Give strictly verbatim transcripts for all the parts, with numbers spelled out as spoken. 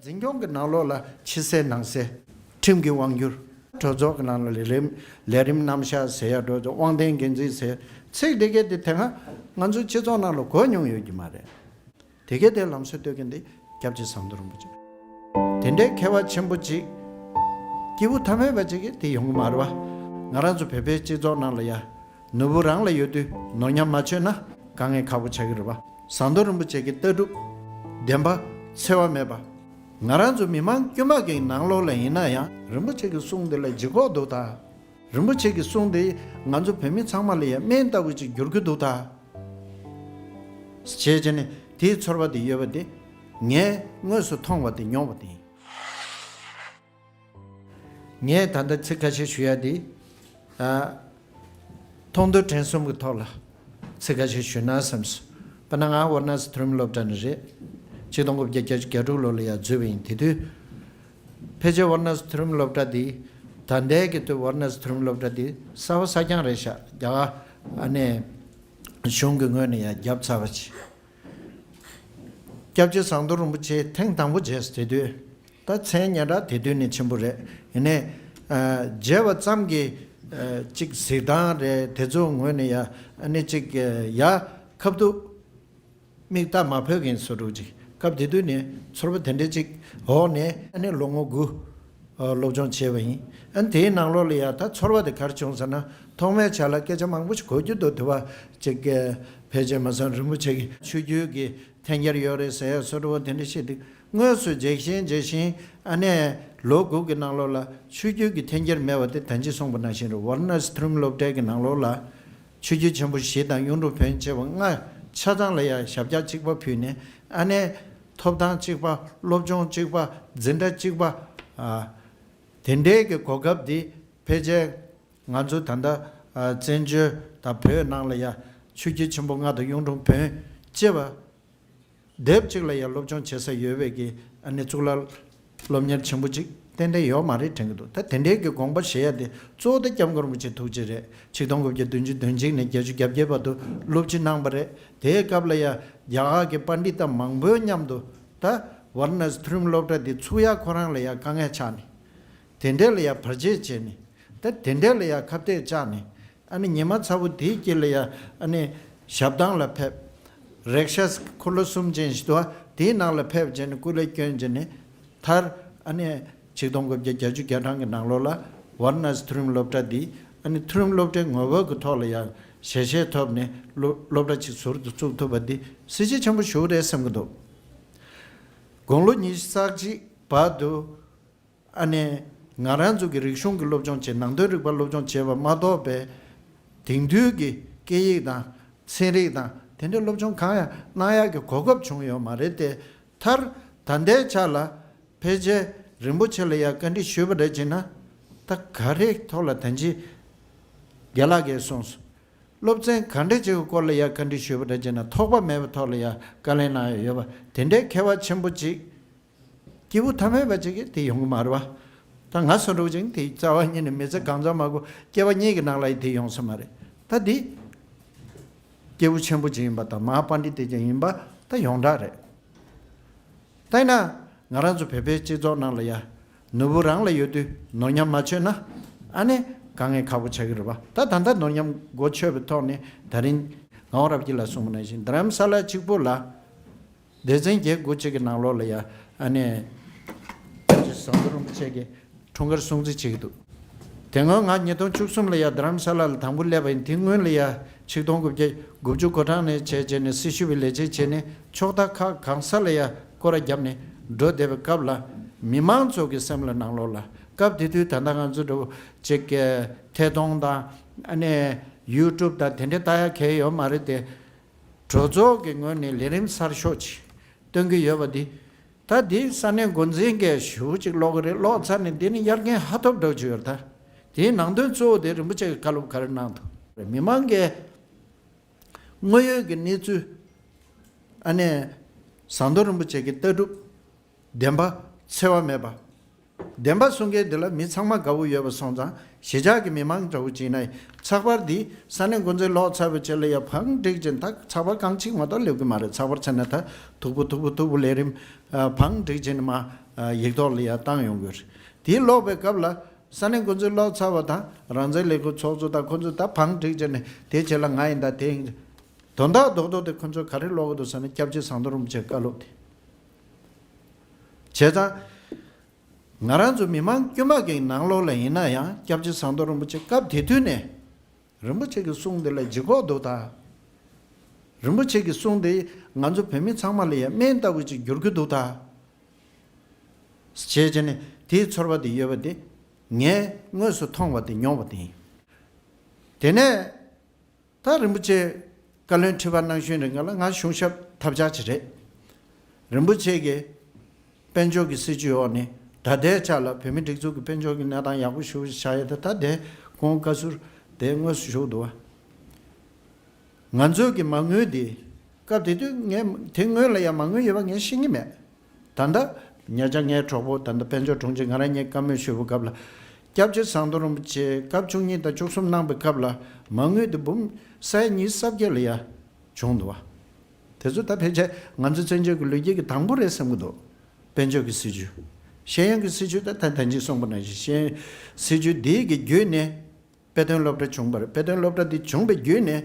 འཛིན་སྐྱོང་གི་ནང་ལོགས་ལ་ཕྱི་གསལ་ནང་གསལ། ཁྲིམས་ཀྱི་དབང་སྒྱུར། གྲོས་ཚོགས་ཀྱི་ནང་ལ་ལས་རིམ་ལས་རིམ་རྣམ་གཞག་ཟེར་ཡ་འགྲོ་ཚོ་དབང་ལྡན་འགན་འཛིན་ཟེར་ཚིག་དེ་གས་དེ་དེ་སྔ་ང་ཚོའི་སྤྱི་ཚོགས་ནང་ལ་གོ་མྱོང་ཡོད་ཀྱི་མ་རེད། དེ་གས་དེ་ལམ་སྲོལ་གཏོད་མཁན་དེ་སྐྱབས་རྗེ་ཟམ་གདོང་རིན་པོ་ཆེ། དེ་འདྲའི་མཁས་པ་ཆེན་པོ་ཅིག་སྐྱེས་བུ་ཐ་མལ་པ་ཅིག་གིས་དེ་ཡོང་གི་མ་རེད་བ། ང་རང་ཚོ་བོད་པའི་སྤྱི་ཚོགས་ནང་ལ་ཡ། ནོར་བུ་རང་ལ་ཡོད་དུས་ནོར་ཉམས་མ་བྱོས་ན་དཀའ་ངལ་ཁག་པོ་ཆགས་ཀྱི་རེད་བ། ཟམ་གདོང་རིན་པོ་ཆེ་གི་ལྟ་གྲུབ་བདེན་པ་འཚེ་བ་མེད་པ། ང་རང་ཚོ་མི་མང་དཀྱུས་མ་གི་ནང་ལོགས་ལ་ཡིན་ན་ཡང་རིན་པོ་ཆེ་གི་གསུང་འདི་ལ་ལྗིད་ཁོག་འདུག་ད། རིན་པོ་ཆེ་གི་གསུང་འདི་ང་ཚོ་བོད་མི་ཚང་མ་ལ་ཡང་སྨན་ལྟ་བུ་ཅིག་འགྱུར་གྱི་འདུག་ད། ཞེས་བྱས་ནས་དེའི་ཚོར་བ་དེ་ཡོད་པ་དེ་ངས་དངོས་སུ་མཐོང་བ་དེ་མྱོང་བ་དེ་ཡིན། ངས་ད་ལྟ་ཚིག་ཁ་ཤས་ཞུ་ཡ་དེ། ཨ། མཐོང་ཐོས་དྲན་གསུམ་གྱི་ཐོག་ལ་ཚིག་ཁ་ཤས་ཞུས་ན་བསམས་སོང་། དཔེར་ན་ང་ཝཱ་ར་ཎ་སི་མཐོ་རིམ་སློབ་གྲྭ་ནས་རེད། ཆིག་སྟོང་དགུ་བརྒྱ་བརྒྱད་ཅུ་གྱ་དྲུག་ལོ་ལ་ཡར་འཛུལ་བ་ཡིན། དེ་དུས་ཕལ་ཆེར་ཝཱ་ར་ཎ་སི་མཐོ་རིམ་སློབ་གྲྭ་འདི་ད་ལྟའི་གི་དུས་ཝཱ་ར་ཎ་སི་མཐོ་རིམ་སློབ་གྲྭ་འདི་གསར་པ་གསར་རྐྱང་རེད་ཤག་རྒྱ་གར་ཨ་ནེ་གཞུང་གི་ངོས་ནས་ཡར་བརྒྱབ་ཚར་བ་ཅིག་སྐྱབས་རྗེ་ཟམ་གདོང་རིན་པོ་ཆེ་ཐེངས་དང་པོ་མཇལ་དེ་དུས། ད་མཚན་སྙན་གྲགས་དེ་དུས་ནས་ཆེན་པོ་རེད། ཡིན་ནའི། ཨ། མཇལ་བ་ཙམ་གྱིས། ཨ། གཅིག་གཟིགས་སྟངས་རེད་དེ་ཚོའི་ངོས་ནས་ཡ། ཨ་ནི་གཅིག་ཡ། ཁབ་ཏུ། མིག་ལྟ་མ་ཕོད་མཁན་བཟོ་འདྲ་ཅིག་སྐབས་དེ་དུས་ནས་ཚོར་བ་དེ་འདྲ་ཅིག་འོག་ནས་ཨ་ནི་ལོ་ངོ་དགུ། ཨ། སློབ་སྦྱོང་བྱས་པ་ཡིན། ཨ་ནི་དེའི་ནང་ལོགས་ལ་ཡ་ད་ཚོར་བ་དེ་ག་རེ་བྱུང་ཟེར་ན། ཐོག་མའི་ཆ་ལ་སྐད་ཆ་མང་པོ་ཞིག་གོ་རྒྱུ་འདུག་དེ་བ་ཅིག་ཕལ་ཆེར་མ་སངས་རིན་པོ་ཆེ་གི་ཆོས་བརྒྱུད་ཀྱི་འཐེན་འཁྱེར་ཡོད་རེད་ཟེར་ཡ་བཟོ་འདྲ་བ་དེ་འདྲ་བཤད་དུས། དངོས་སུ་མཇལ་ཞིང་མཇལ་ཞིང་ཨ་ནེ་ལོ་དགུ་གི་ནང་ལོགས་ལ་ཆོས་བརྒྱུད་ཀྱི་འཐེན་འཁྱེར་མེད་པ་དེ་ད་གིན་གསུངས་པ་ནང་བཞིན་རེད། ཝཱ་ར་ཎ་སི་མཐོ་རིམ་སློབ་གྲྭའི་གི་ནང་ལོགས་ལ་ཆོས་བརྒྱུད་ཆེན་པོ་བཞི་དང་གཡུང་དྲུང་བོན་བཅས་པ་ལྔ་ཆ་ཚང་ལ་ཡ་ཞབས་བཀྱག་གཅིག་པ་ཕུལ་ནས། ཨ་ནེ་ཐོབ་ཐང་གཅིག་པ། སློབ་སྦྱོང་གཅིག་པ། འཛིན་གྲྭ་གཅིག་པ། ཨ། དེ་འདྲའི་གི་གོ་སྐབས་འདི་ཕལ་ཆེར་ང་ཚོ་ད་ལྟ། ཨ། བཙན་བྱོལ་དང་བོད་ནང་ལ་ཡ་ཆོས་བརྒྱུད་ཆེན་པོ་ལྔ་དང་གཡུང་དྲུང་བོན་བཅས་པ་སྡེབ་གཅིག་ལ་ཡ་སློབ་སྦྱོང་བྱེད་ས་ཡོད་པའི་གི་ཨ་ནི་གཙུག་ལག་སློབ་གཉེར་ཆེན་པོ་ཅིག་ཏན་ཏན་ཡོད་མ་རེད་དྲན་གྱི་འདུག་ད་དེ་འདྲའི་གི་དགོངས་པ་བཞེས་ཡ་དེ་གཙོ་བོ་དེ་སྐྱབས་མགོན་རིན་པོ་ཆེ་ཐུགས་རྗེ་རེད། ཆིག་སྟོང་དགུ་བརྒྱ་བདུན་ཅུ་དོན་གཅིག་ནས་བརྒྱད་ཅུ་གྱ་བརྒྱད་བར་དུ་སློབ་སྤྱི་གནང་བ་རེད། དེའི་སྐབས་ལ་ཡ་རྒྱ་གར་གྱི་པཎྜི་ཏ་མང་པོའི་མཉམ་དུ་ད་ཝཱ་ར་ཎ་སི་མཐོ་རིམ་སློབ་གྲྭ་དེ་ཚུགས་ཡ་ཁོ་རང་ལ་ཡ་དཀའ་ངལ་ཆགས་ནས། དེ་འདྲ་ལ་ཡ་བར་ཆད་བྱས་ནས། ད་དེ་འདྲ་ལ་ཡ་ཁ་གཏད་བཅག་ནས། ཨ་ནི་ཉི་མ་ཚ་བོ་དེའི་དཀྱིལ་ལ་ཡ་ཨ་ནི་ཞབས་བཏང་ལ་ཕེབས། རེག་ཤ་འཁོར་ལོ་གསུམ་ཅན་ཞིག་འདུག་བ། དེའི་ནང་ལ་ཕེབས་བྱས་ནས་སྐུ་ལས་བསྐྱོན་བྱས་ནས། མཐར་ཨ་ནི་ཆིག་སྟོང་དགུ་བརྒྱ་བརྒྱད་ཅུ་གྱ་གྲངས་ཀྱི་ནང་ལོགས་ལ་ཝཱ་ར་ཎ་སི་མཐོ་རིམ་སློབ་གྲྭ་འདི་ཨ་ནི་མཐོ་རིམ་སློབ་གྲྭའི་ངོ་བོ་གི་ཐོག་ལ་ཡ་ཞལ་བཞེས་ཐོབ་ནས་སློབ་སློབ་གྲྭ་ཅིག་ཟུར་དུ་བཙུགས་ཐུབ་པ་འདི་གཟི་བརྗིད་ཆེན་པོ་ཞིག་རེད་བསམ་གྱི་འདུག་དགུང་ལོ་ཉི་ཤུ་རྩ་གཅིག་བར་དུ། ཨ་ནི་ང་རང་ཚོ་གི་རིག་གཞུང་གི་སློབ་སྦྱོང་བྱས། ནང་དོན་རིག་པ་སློབ་སྦྱོང་བྱས་པ་མ་གཏོགས་པའི་དེང་དུས་ཀྱི་སྐད་ཡིག་དང་ཚན་རིག་དང་དེ་འདྲའི་སློབ་སྦྱོང་གང་ཡང་གནང་ཡག་གི་གོ་སྐབས་བྱུང་ཡོད་མ་རེད་དེ། མཐར་ད་ལྟའི་ཆ་ལ་ཕལ་ཆེར་རིན་པོ་ཆེ་ལ་ཡང་བཀའ་འདྲི་ཞུས་པ་རེད་ཅེ་ན། ད་ག་རེ་ཐོག་ལ་ད་ཅི་རྒན་ལགས་ཀྱིས་གསུངས་སོང་། སློབ་ཚན་ག་འདྲ་ཅིག་གི་སྐོར་ལ་ཡང་བཀའ་འདྲི་ཞུས་པ་རེད་ཅེ་ན། ཐོགས་པ་མེད་པའི་ཐོག་ལ་ཡང་བཀའ་ལན་གནང་ཡོད་ཡོད་པ། དེ་འདྲའི་མཁས་པ་ཆེན་པོ་ཅིག་སྐྱེས་བུ་ཐ་མལ་པ་ཅིག་གིས་དེ་ཡོང་གི་མ་རེད་བ། ད་ང་སོ་འདྲ་བོ་ཅིག་དེ་རྩ་བ་ཉིད་ནས་མི་ཚེ་གང་ཚང་མ་གོ་སྐྱེ་བ་གཉིས་ཀྱི་ནང་ལ་ཡི་དེ་ཡོང་ས་མ་རེད། ད་འདི་སྐྱེས་བུ་ཆེན་པོ་ཅིག་ཡིན་པ་དང་མ་ཧཱ་པཎྜི་ཏ་ཅིག་ཡིན་པ་ད་ཡོངས་གྲགས་རེད། ད་ཡིན་ན་ང་རང་ཚོ་བོད་པའི་སྤྱི་ཚོགས་ནང་ལ་ཡ་ནོར་བུ་རང་ལ་ཡོད་དུས་ནོར་ཉམས་མ་བྱོས་ན་ཨ་ནི་དཀའ་ངལ་ཁག་པོ་ཆགས་ཀྱི་རེད་བ། ད་ད་ལྟ་ནོར་ཉམས་གོ་ཆོད་པའི་ཐོག་ནས་ད་རིང་ངག་དབང་རབ་རྒྱས་ལགས་གསུངས་པ་ནང་བཞིན་རྡ་རམ་ས་ལ་གཅིག་པུ་ལ། སྡེ་ཚན་བརྒྱད་དགུ་གཅིག་གི་ནང་ལོགས་ལ་ཡ་ཨ་ནི་སྐྱབས་རྗེ་ཟམ་གདོང་རིན་པོ་ཆེ་གི་འཁྲུངས་སྐར་སྲུང་བརྩི་བྱེད་ཀྱི་འདུག་དེ་སྔོན་ང་ཉིས་སྟོང་བཅུ་གསུམ་ལ་ཡ་རྡ་རམ་ས་ལ་ལ་དང་པོ་སླེབས་པ་ཡིན། དེ་སྔོན་ལ་ཡ་ཆིག་སྟོང་དགུ་བརྒྱ་དགུ་བཅུ་གོ་གྲངས་ནས་བྱས་བྱས་ནས་སྲི་ཞུ་བའི་ལས་བྱེད་བྱས་ནས་ཕྱོགས་མཐའ་ཁག་གང་ས་ལ་ཡ་སྐོར་ར་བརྒྱབ་ནས་འགྲོ་བསྡད་པའི་སྐབས་ལ་མི་མང་ཚོ་གི་སེམས་ལ་ནང་ལོགས་ལ་སྐབས་དེ་དུས་ད་ལྟ་ང་ཚོ་འདྲ་བོ་ཅིག་ཐད་གཏོང་དང་ཨ་ནི་ཡུ་ཊུབ་དང་དེ་འདྲ་ལྟ་ཡ་གལ་ཡོད་མ་རེད་དེ། གྲོས་ཚོགས་ཀྱི་ངོས་ནས་ལས་རིམ་གསར་ཤོག་ཅིག་སྟོན་གྱི་ཡོད་པ་འདི། ད་འདི་ས་གནས་འགོ་འཛིན་གྱིས་ཞུ་ཅིག་ཀློག་གི་རེད། ཀློག་ཚར་ནས་འདི་ནི་གཡར་མཁན་ཧ་ཐོབ་འགྲོ་རྒྱུ་ཡོད་རེད། ད་དེའི་ནང་དོན་གཙོ་བོ་དེ་རིན་པོ་ཆེ་གི་བཀའ་སློབ་ག་རེ་གནང་འདུག་མི་མང་གིས་དངོས་ཡོད་ཀྱི་གནས་ཚུལ། ཨ་ནི་ཟམ་གདོང་རིན་པོ་ཆེ་གི་ལྟ་གྲུབ་བདེན་པ་འཚེ་བ་མེད་པ། བདེན་པ་གསུང་མཁན་འདི་ལ་མི་ཚང་མ་དགའ་བོ་ཡོད་པ་སོང་ཙང་གཞིས་ཆགས་ཀྱི་མི་མང་འདྲ་བོ་ཅིག་ན་ཚགས་པར་འདི་ས་གནས་འགོ་འཛིན་ལོག་ཚར་བའི་རྗེས་ལ་ཡ་བང་བསྒྲིགས་ཅིང་ད་ཚགས་པར་རྐང་གཅིག་མ་གཏོགས་སླེབས་ཀྱི་མ་རེད། ཚགས་པར་ཚད་ན་ད་མཐུག་པོ་མཐུག་པོ་མཐུག་པོ་ལས་རིམ་བང་བསྒྲིགས་ཅིང་མ་ཡིག་ཐོག་ལ་ཡ་བཏང་ཡོང་གི་རེད། དེའི་ལོག་པའི་སྐབས་ལ་ས་གནས་འགོ་འཛིན་ལོག་ཚར་བ་དང་རང་བཙན་ལས་ཁུངས་ཚོགས་གཙོ་དང་ཁོ་ཚོས་ད་བང་བསྒྲིགས་ཅིང་ནས་དེའི་རྗེས་ལ་ང་ཡིན་ད་དེ་ཡིན། དོན་དག་རྡོག་རྡོག་དེ་ཁོ་ཚོས་ག་རེ་ཀློག་གི་འདུག་ཟེར་ན་སྐྱབས་རྗེ་ཟམ་གདོང་རིན་པོ་ཆེའི་བཀའ་སློབ་དེ། བྱས་ཙང་། ང་རང་ཚོ་མི་མང་དཀྱུས་མ་གི་ནང་ལོགས་ལ་ཡིན་ན་ཡང་སྐྱབས་རྗེ་ཟམ་གདོང་རིན་པོ་ཆེ་སྐབས་དེ་དུས་ནས་རིན་པོ་ཆེ་གི་གསུང་དེ་ལ་ལྗིད་ཁོག་འདུག་ད། རིན་པོ་ཆེ་གི་གསུང་དེ་ང་ཚོ་བོད་མི་ཚང་མ་ལ་ཡང་སྨན་ལྟ་བུ་ཅིག་འགྱུར་གྱི་འདུག་ད། བྱས་བྱས་ནས་དེའི་ཚོར་བ་དེ་ཡོད་པ་དེ་ངས་དངོས་སུ་མཐོང་བ་དེ་མྱོང་བ་དེ་ཡིན། དེ་ནས། ད་རིན་པོ་ཆེ་བཀའ་བློན་ཁྲི་པ་གནང་ཤུལ་རིང་ག་ལ་ང་གཞུང་ཞབས་ཐབས་ཆག་ཅིག་རེད། རིན་པོ་ཆེ་གིས་དཔལ་འབྱོར་གྱི་སྲིད་ཇུས་འོག་ནས་ད་ལྟའི་ཆ་ལ་བོད་མི་སྒྲིག་འཛུགས་ཀྱི་དཔལ་འབྱོར་གྱི་གནས་སྟངས་ཡག་པོ་ཞེ་པོ་ཆགས་ཡོད་ད། ད་དེ་ཁོང་བཀའ་ཟུར་དེ་དངོས་སུ་བཞུགས་འདུག་བ། ང་ཚོའི་གི་མ་དངུལ་དེ་སྐབས་དེ་དུས་ངས་དེ་སྔོན་ལ་ཡང་མ་དངུལ་ཡོད་པ་ངས་ཤེས་ཀྱི་མེད། ད་ལྟ་ཉེ་ཆར་ངའི་གྲོགས་པོ་ད་ལྟ་དཔལ་འབྱོར་དྲུང་ཆེ་ང་རང་གཉིས་བཀའ་མོལ་ཞུས་པའི་སྐབས་ལ། སྐྱབས་རྗེ་ཟམ་གདོང་རིན་པོ་ཆེ་སྐབས་བཅུ་གཉིས་དང་བཅུ་གསུམ་གནང་པའི་སྐབས་ལ་མ་དངུལ་དེ་འབུམ་ས་ཡ་ཉི་ཤུ་རྩ་བརྒྱད་ལ་ཡ་བྱུང་འདུག་བ། དེ་ཚོ་ད་ཕལ་ཆེར་ང་ཚོ་བཙན་བྱོལ་གྱི་ལོ་རྒྱུས་ཀྱི་དང་པོ་རེད་བསམ་གྱི་འདུག་དཔལ་འབྱོར་གྱི་སྲིད་ཇུས། ཤེས་ཡོན་གྱི་སྲིད་ཇུས་ད་ད་ཐེངས་གཅིག་གསུངས་པ་ནང་བཞིན་ཤེས་ཡོན་སྲིད་ཇུས་འདིའི་གི་བརྒྱུད་ནས། དཔེ་སྟོན་སློབ་གྲྭ་བྱུང་བ་རེད། དཔེ་སྟོན་སློབ་གྲྭ་འདི་བྱུང་བའི་བརྒྱུད་ནས་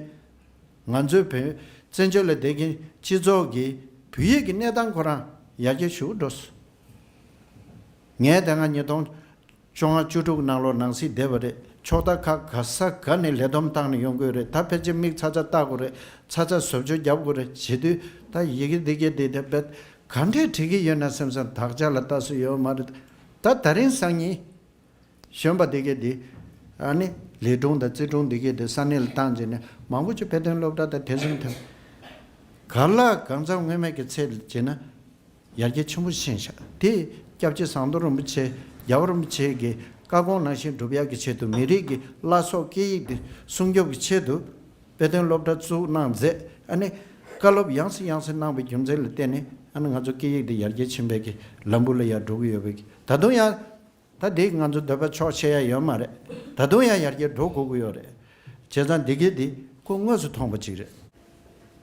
ང་ཚོའི་བོད་བཙན་བྱོལ་ལ་བསྡད་མཁན་སྤྱི་ཚོགས་ཀྱི་བོད་ཡིག་གི་གནས་སྟངས་ཁོ་རང་ཡར་རྒྱས་ཞེ་པོ་འགྲོ་སོང་། ངས་དེ་སྔ་ཉིས་སྟོང་བཅོ་ལྔ་བཅུ་དྲུག་ནང་ལོགས་ནང་སྲིད་བསྡད་པ་རེད། ཕྱོགས་མཐའ་ཁག་ག་ས་ག་ནས་ལས་བསྡོམས་བཏང་ནས་ཡོང་དགོས་རེད། ད་ཕལ་ཆེར་མིག་ཚ་ཚ་ལྟ་དགོས་རེད། ཚ་ཚ་བཟོ་བཅོས་རྒྱབ་དགོས་རེད་བྱེད་དུས་ད་ཡི་གེ་འདི་གས་འདི་དེ་བེད་ག་འདྲས་བྲིས་ཀྱི་ཡོད་ན་སེམས་སང་དག་ཆ་ལ་ལྟ་སྲོལ་ཡོད་མ་རེད། ད་ད་རིང་སང་ཉིན། གཞོན་པ་འདི་གས་འདི། ཨ་ནི་ལས་དྲུང་དང་རྩིས་དྲུང་འདི་གས་འདི་ས་གནས་ལ་བཏང་རྗེས་ནས་མང་པོ་ཅིག་དཔེ་སྟོན་སློབ་གྲྭ་དང་དེ་བཞིན་དུ། ག་ལ་གང་འཚམ་སྔོན་མའི་གི་ཚད་ལ་བྱས་ན་ཡར་རྒྱས་ཆེན་པོ་ཕྱིན་ཤག་དེ་སྐྱབས་རྗེ་ཟམ་གདོང་རིན་པོ་ཆེ་རྒྱལ་བ་རིན་པོ་ཆེ་གི་བཀའ་དགོངས་ནང་བཞིན་སྒྲུབ་ཡག་གི་ཆེད་དུ་མི་རིགས་ཀྱི་བླ་སྲོག་སྐད་ཡིག་འདི་སྲུང་སྐྱོབ་ཀྱི་ཆེད་དུ་དཔེ་སྟོན་སློབ་གྲྭ་བཙུགས་གནང་མཛད། ཨ་ནི་བཀའ་སློབ་ཡང་སེ་ཡང་སེ་གནང་བའི་རྒྱུ་མཚན་ལ་བརྟེན་ནས་ཨ་ནི་ང་ཚོ་སྐད་ཡིག་འདི་ཡར་རྒྱས་ཕྱིན་པའི་གི་ལམ་བུ་ལ་ཡར་འགྲོ་གི་ཡོད་པའི་གི་ད་དུང་ཡང་། ད་འདི་ང་ཚོ་འདོད་པ་ཕྱོགས་ཆེ་ཡ་ཡོད་མ་རེད། ད་དུང་ཡང་ཡར་རྒྱས་འགྲོ་དགོས་ཀྱི་ཡོད་རེད། བྱས་ཙང་འདི་གའི་འདི་ཁོ་དངོས་སུ་མཐོང་པ་ཅིག་རེད།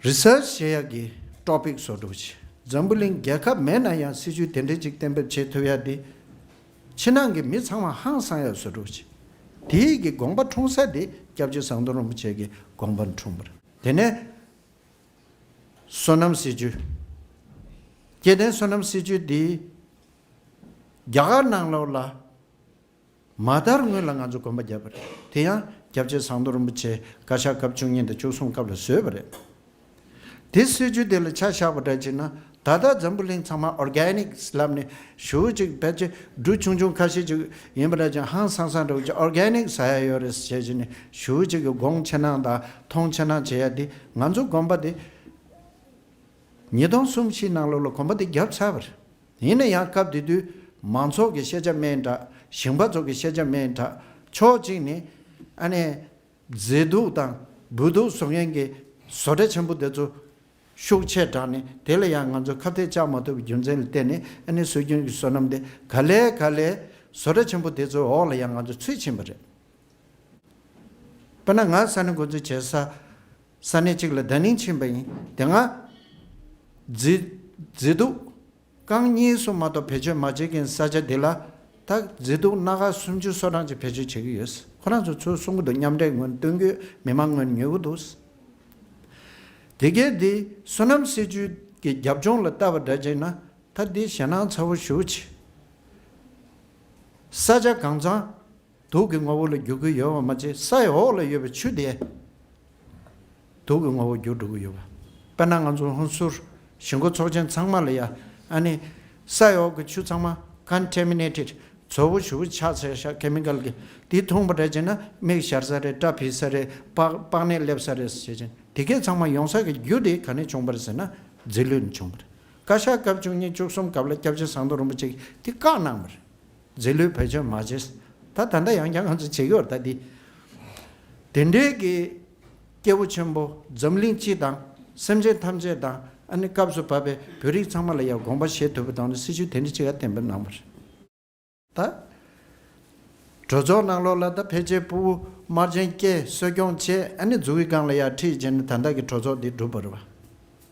རི་སར་ཆི་བྱེད་ཡག་གི་ཊོ་པིག་བཟོ་འདྲ་ཅིག་འཛམ་བུ་གླིང་རྒྱལ་ཁབ་མེད་ན་ཡང་སྲིད་ཇུས་དེ་འདྲ་ཅིག་གཏན་འབེབས་བྱེད་ཐུབ་ཡ་འདི། ཕྱི་ནང་གི་མི་ཚང་མ་ཧང་སང་ཡ་བཟོ་འདྲ་ཅིག་དེའི་གི་དགོངས་པ་འཁྲུངས་ས་དེ་སྐྱབས་རྗེ་ཟམ་གདོང་རིན་པོ་ཆེ་གི་དགོངས་པ་འཁྲུངས་པ་རེད། དེ་ནས། སོ་ནམ་སྲིད་ཇུས། སྐྱེ་ལྡན་སོ་ནམ་སྲིད་ཇུས་འདི། རྒྱ་གར་ནང་ལོགས་ལ། མ་དར་སྔོན་ལ་ང་ཚོ་གོམ་པ་བརྒྱབ་པ་རེད། དེ་ཡང་སྐྱབས་རྗེ་ཟམ་གདོང་རིན་པོ་ཆེ་བཀའ་ཤག་སྐབས་བཅུ་གཉིས་དང་བཅུ་གསུམ་སྐབས་ལ་བཟོས་པ་རེད། དེ་སྲིད་ཇུས་དེ་ལ་ཆ་བཞག་པ་འདྲ་བྱས་ན། ད་ལྟ་འཛམ་བུ་གླིང་ཚང་མ་ཨོར་གེ་ནིག་ལབ་ནས་ཞུ་ཅིག་ཕལ་ཆེར་འབྲུ་ཆུང་ཆུང་ཁ་ཤས་ཅིག་ཡིན་པ་འདྲ་ཅིག་ཧང་སང་སང་འདྲ་བོ་ཅིག་ཨོར་གེ་ནིག་ཟ་ཡ་ཡོད་རེད་ཟེར་བྱས་ནས་ཞུ་ཅིག་གི་དགོངས་ཆེ་གནང་དང་མཐོང་ཆེ་གནང་བྱེད་ཡ་དེ་ང་ཚོ་གོམ་པ་དེ། ཉིས་སྟོང་གསུམ་བཞི་ནང་ལོགས་ལ་གོམ་པ་དེ་བརྒྱབ་ཚར་བ་རེད། ཡིན་ན་ཡང་སྐབས་དེ་དུས་མང་ཚོགས་ཀྱི་ཤེས་བྱ་མེད་འདྲ། ཞིང་པ་ཚོ་གི་ཤེས་བྱ་མེད་འདྲ། ཕྱོགས་གཅིག་ནས་ཨ་ནི་མཛེས་སྡུག་དང་སྦུལ་གདུག་བཟོ་མཁན་གྱི་བཟོ་གྲྭ་ཆེན་པོ་དེ་ཚོ་ཤུགས་ཆེ་དྲགས་ནས་དེ་ལ་ཡང་ང་ཚོ་ཁ་གཏད་བཅག་མ་ཐུབ་པའི་རྒྱུ་མཚན་ལ་བརྟེན་ནས་ཨ་ནི་སྲོལ་རྒྱུན་གྱི་སོ་ནམ་དེ་ག་ལེ་ག་ལེ་བཟོ་གྲྭ་ཆེན་པོ་དེ་ཚོའི་འོག་ལ་ཡང་ང་ཚོ་ཚུད་ཕྱིན་པ་རེད། དཔེར་ན་ང་ས་གནས་འགོ་འཛིན་བྱེད་ས་ས་གནས་གཅིག་ལ་བརྡ་རྙིང་ཕྱིན་པ་ཡིན། དེ་སྔ་མཛེས་མཛེས་སྡུག་རྐང་གཉིས་སུ་མ་གཏོགས་བེད་སྤྱོད་མ་བྱེད་མཁན་ས་ཆ་འདི་ལ་ད་མཛེས་སྡུག་སྣ་ཁ་སུམ་ཅུ་སོ་གྲངས་ཅིག་བེད་སྤྱོད་བྱེད་ཀྱི་ཡོད། ཁོ་རང་ཚོ་ཚུར་གསུང་གི་འདུག་མཉམ་འབྲེལ་ངོས་ནས་སྟོན་གྱི་ཡོད། མི་མང་ངོས་ནས་ཉོ་གི་འདུག་དེ་གས་འདི་སོ་ནམ་སྲིད་ཇུས་ཀྱི་རྒྱབ་ལྗོངས་ལ་ལྟ་བ་འདྲ་བྱས་ན་ད་འདི་ཞེད་སྣང་ཚ་བོ་ཞེ་པོ་ཅིག་ས་ཆ་གང་ཚང་དུག་གི་ངོ་བོ་ལ་འགྱུར་གྱི་ཡོད་པ་མ་ཚད་སའི་འོག་ལ་ཡོད་པའི་ཆུ་དེ་དུག་གི་ངོ་བོ་འགྱུར་འགྲོ་གི་ཡོད་པ། དཔེར་ན་ང་ཚོ་ཧོན་སུར་ཞིང་སྒོ་ཚོགས་ཆེན་ཚང་མ་ལ་ཡ་ཨ་ནི་སའི་འོག་གི་ཆུ་ཚང་མ་ཀོན་ཊ་མི་ནེ་ཊེཌ་བཙོག་པོ་ཞེ་པོ་ཆགས་ཚར་ཤག་ཀེ་མི་ཀལ་གྱི་དེ་འཐུང་པ་འདྲ་བྱས་ན་མིག་ཞར་ས་རེད། སྐྲ་འཕིག་ས་རེད། པགས་པགས་ནད་སླེབས་ས་རེད་ཟེར་བྱས་ནས་དེ་གས་ཚང་མ་ཡོང་ས་གི་རྒྱུ་དེ་ག་ནས་བྱུང་པ་རེད་ཟེར་ན་རྫས་ལུད་ནས་བྱུང་བ་རེད། བཀའ་ཤག་སྐབས་བཅུ་གཉིས་བཅུ་གསུམ་སྐབས་ལ་སྐྱབས་རྗེ་ཟམ་གདོང་རིན་པོ་ཆེ་གིས་དེ་བཀག་གནང་བ་རེད། རྫས་ལུད་བེད་སྤྱོད་མ་བྱེད། ད་ད་ལྟ་ཡང་བསྐྱར་ང་ཚོ་བྱེད་ཀྱི་ཡོད་རེད་ད་འདི། དེ་འདྲའི་གི་སྐྱེ་བོ་ཆེན་པོ་འཛམ་གླིང་སྤྱི་དང་སེམས་ཅན་ཐམས་ཅད་དང་ཨ་ནི་སྐབས་སུ་བབས་པའི་བོད་རིགས་ཚང་མ་ལ་ཡང་དགོངས་པ་བཞེས་ཐུབ་པའི་ཐོག་ནས་སྲིད་ཇུས་དེ་འདྲ་ཅིག་ཡང་གཏན་འབེབས་གནང་བ་རེད། ད་གྲོས་ཚོགས་ནང་ལོགས་ལ་ད་ཕལ་ཆེར་ཕྲུ་གུ་དམར་རྗེན་སྐྱེས་གསོ་སྐྱོང་བྱས། ཨ་ནི་མཛུབ་གུའི་སྒང་ལ་ཡར་ཁྲིད་བྱས་ནས་ད་ལྟ་གི་གྲོས་ཚོགས་འདི་གྲུབ་པ་རེད་པ།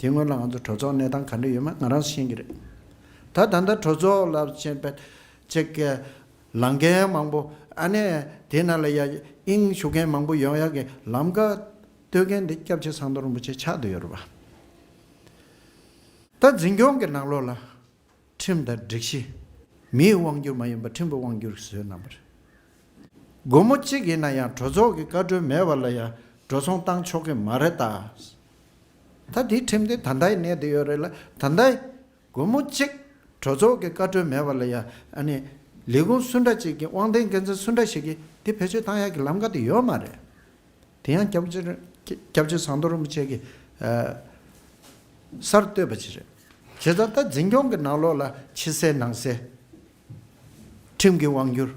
དེ་སྔོན་ལ་ང་ཚོ་གྲོས་ཚོགས་གནས་སྟངས་ག་འདྲ་ཡོད་མེད་ང་རང་ཤེས་ཀྱི་རེད། ད་ད་ལྟ་གྲོས་ཚོགས་ལ་བྱས་པའི་ཅིག་ལངས་མཁན་མང་པོ། ཨ་ནི་དེ་ནང་ལ་ཡ་དབྱིངས་ཞུགས་མཁན་མང་པོ་ཡོང་ཡག་གི་ལམ་ཁ་གཏོད་མཁན་འདི་སྐྱབས་རྗེ་ཟམ་གདོང་རིན་པོ་ཆེ་ཆགས་བསྡད་ཡོད་རེད་པ། ད་འཛིན་སྐྱོང་གི་ནང་ལོགས་ལ་ཁྲིམས་དང་སྒྲིག་གཞི། མིའི་དབང་སྒྱུར་མ་ཡིན་པར་ཁྲིམས་ཀྱི་དབང་སྒྱུར་བཟོས་གནང་བ་རེད། སྒོར་མོ་གཅིག་ཡིན་ན་ཡང་གྲོས་ཚོགས་ཀྱི་བཀའ་འཁྲོལ་མེད་པ་ལ་ཡང་འགྲོ་སོང་བཏང་ཆོག་གི་མ་རེད་ད། ད་དེའི་ཁྲིམས་དེ་ད་ལྟ་ཡང་གནས་བསྡད་ཡོད་རེད་ལ། ད་ལྟ་སྒོར་མོ་གཅིག་གྲོས་ཚོགས་ཀྱི་བཀའ་འཁྲོལ་མེད་པ་ལ་ཡང་ཨ་ནི་ལས་ཁུངས་སུ་འདྲ་ཅིག་གི་དབང་ལྡན་འགན་འཛིན་སུ་འདྲ་ཞིག་གིས་དེ་བེད་སྤྱོད་བཏང་ཡག་གི་ལམ་ཁ་དེ་ཡོད་མ་རེད། དེ་ཡང་སྐྱབས་རྗེ་སྐྱབས་རྗེ་ཟམ་གདོང་རིན་པོ་ཆེ་གིས་ཨ་གསར་གཏོད་པ་ཅིག་རེད། བྱས་ཙང་ད་འཛིན་སྐྱོང་གི་ནང་ལོགས་ལ་ཕྱི་གསལ་ནང་གསལ། ཁྲིམས་ཀྱི་དབང་སྒྱུར་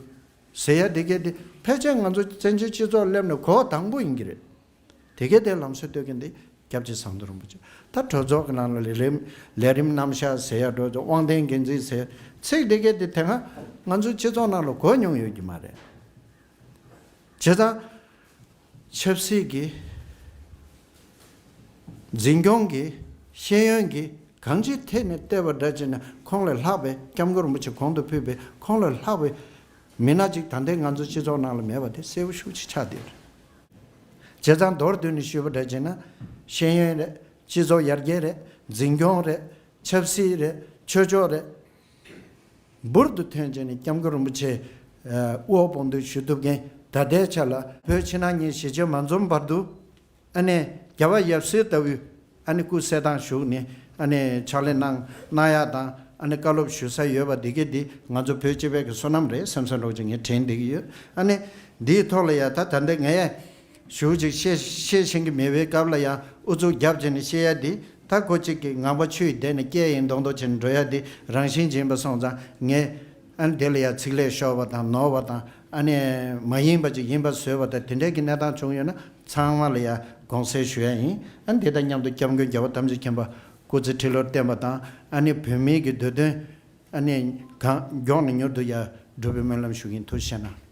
ཟེར་ཡ་དེ་གས་དེ་ཕལ་ཆེར་ང་ཚོ་བཙན་བྱོལ་སྤྱི་ཚོགས་སླེབས་ནས་གོ་བ་དང་པོ་ཡིན་གྱི་རེད། དེ་གས་དེ་ལམ་སྲོལ་གཏོད་མཁན་དེ་སྐྱབས་རྗེ་ཟམ་གདོང་རིན་པོ་ཆེ། ད་གྲོས་ཚོགས་ཀྱི་ནང་ལ་ལས་རིམ་ལས་རིམ་རྣམ་གཞག་ཟེར་ཡ་འགྲོ་ཚོ་དབང་ལྡན་འགན་འཛིན་ཟེར་ཚིག་དེ་གས་དེ་དེ་སྔ་ང་ཚོའི་སྤྱི་ཚོགས་ནང་ལ་གོ་མྱོང་ཡོད་ཀྱི་མ་རེད། བྱས་ཙང་ཆབ་སྲིད་ཀྱི། འཛིན་སྐྱོང་གི། ཤེས་ཡོན་གྱི། གང་ཅིའི་ཐད་ནས་བལྟས་པ་འདྲ་བྱས་ན་ཁོང་ལས་ལྷག་པའི། སྐྱབས་མགོན་རིན་པོ་ཆེ་གོང་དུ་ཕུད་པའི་ཁོང་ལས་ལྷག་པའི་མི་སྣ་ཅིག་ད་ལྟའི་ང་ཚོ་སྤྱི་ཚོགས་ནང་ལ་མེད་པ་དེ་གསལ་པོ་ཤུགས་ཆེ་ཆགས་བསྡད་ཡོད་རེད། བྱས་ཙང་མདོར་བསྡུས་ནས་ཞུས་པ་འདྲ་བྱས་ན་ཤེས་ཡོན་རེད། སྤྱི་ཚོགས་ཡར་རྒྱས་རེད། འཛིན་སྐྱོང་རེད། ཆབ་སྲིད་རེད། ཆོས་ཕྱོགས་རེད། འབུར་དུ་ཐོན་བྱས་ནས་སྐྱབས་མགོན་རིན་པོ་ཆེ་དབུ་འོག་དཔུང་འདེགས་ཞུ་ཐུབ་མཁན། ད་ལྟའི་ཆ་ལ་བོད་ཕྱི་ནང་གཉིས་གཞིས་བྱེས་མ་འཛོམས་བར་དུ་ཨ་ནི་རྒྱལ་བ་ཡབ་སྲས་ལྟ་བུའི་ཨ་ནི་སྐུ་གསལ་ཐང་བཞུགས་ནས་ཨ་ནི་ཕྱག་ལས་གནང་གནང་ཡག་དང་། ཨ་ནི་བཀའ་སློབ་ཞུ་ས་ཡོད་པ་འདི་གས་འདི་ང་ཚོ་བོད་སྤྱི་པའི་གི་བསོད་ནམས་རེད་བསམ་བསམ་རོགས་ཀྱི་ངས་དྲན་བསྡད་ཀྱི་ཡོད། ཨ་ནི་འདིའི་ཐོག་ལ་ཡ་ད་ད་ལྟ་ངས་ཞུ་ཅིག་བཤད་བཤད་ཤེས་ཀྱི་མེད་པའི་སྐབས་ལ་ཡང་ཨུ་ཚུགས་རྒྱབ་བྱས་ནས་བཤད་ཡ་འདི་ད་ཁོ་གཅིག་གི་ངང་པ་ཆུ་ཡི་གཏིང་ནས་སྐྱེས་ཡིན་མདོག་མདོག་བྱས་ནས་འགྲོ་ཡ་འདི་རང་བཞིན་ཅིག་ཡིན་པ་སོང་ཙང་། ངས་ཨ་ནི་དེ་ལ་ཡ་ཚིག་ལས་ཤོར་བ་དང་ནོར་བ་དང་། ཨ་ནི་མ་ཡིན་པ་ཅིག་ཡིན་པ་བཟོས་པ་དང་དེ་འདྲའི་གི་གནས་སྟངས་བྱུང་ཡོད་ན་ཚང་མ་ལ་ཡ་དགོངས་སེལ་ཞུ་ཡ་ཡིན། ཨ་ནི་དེ་དང་མཉམ་དུ་སྐྱབས་མགོན་རྒྱལ་བ་ཐམས་ཅད་མཁྱེན་པ་སྐུ་ཚེ་ཁྲི་ལོར་བརྟན་པ་དང་། ཨ་ནི་བོད་མིའི་གི་འདོད་དོན་ཨ་ནི་གང་མགྱོགས་ནས་མྱུར་དུ་ཡ་འགྲུབ་པའི་སྨོན་ལམ་ཞུ་གི་ཡིན། ཐུགས་རྗེ་གནང་།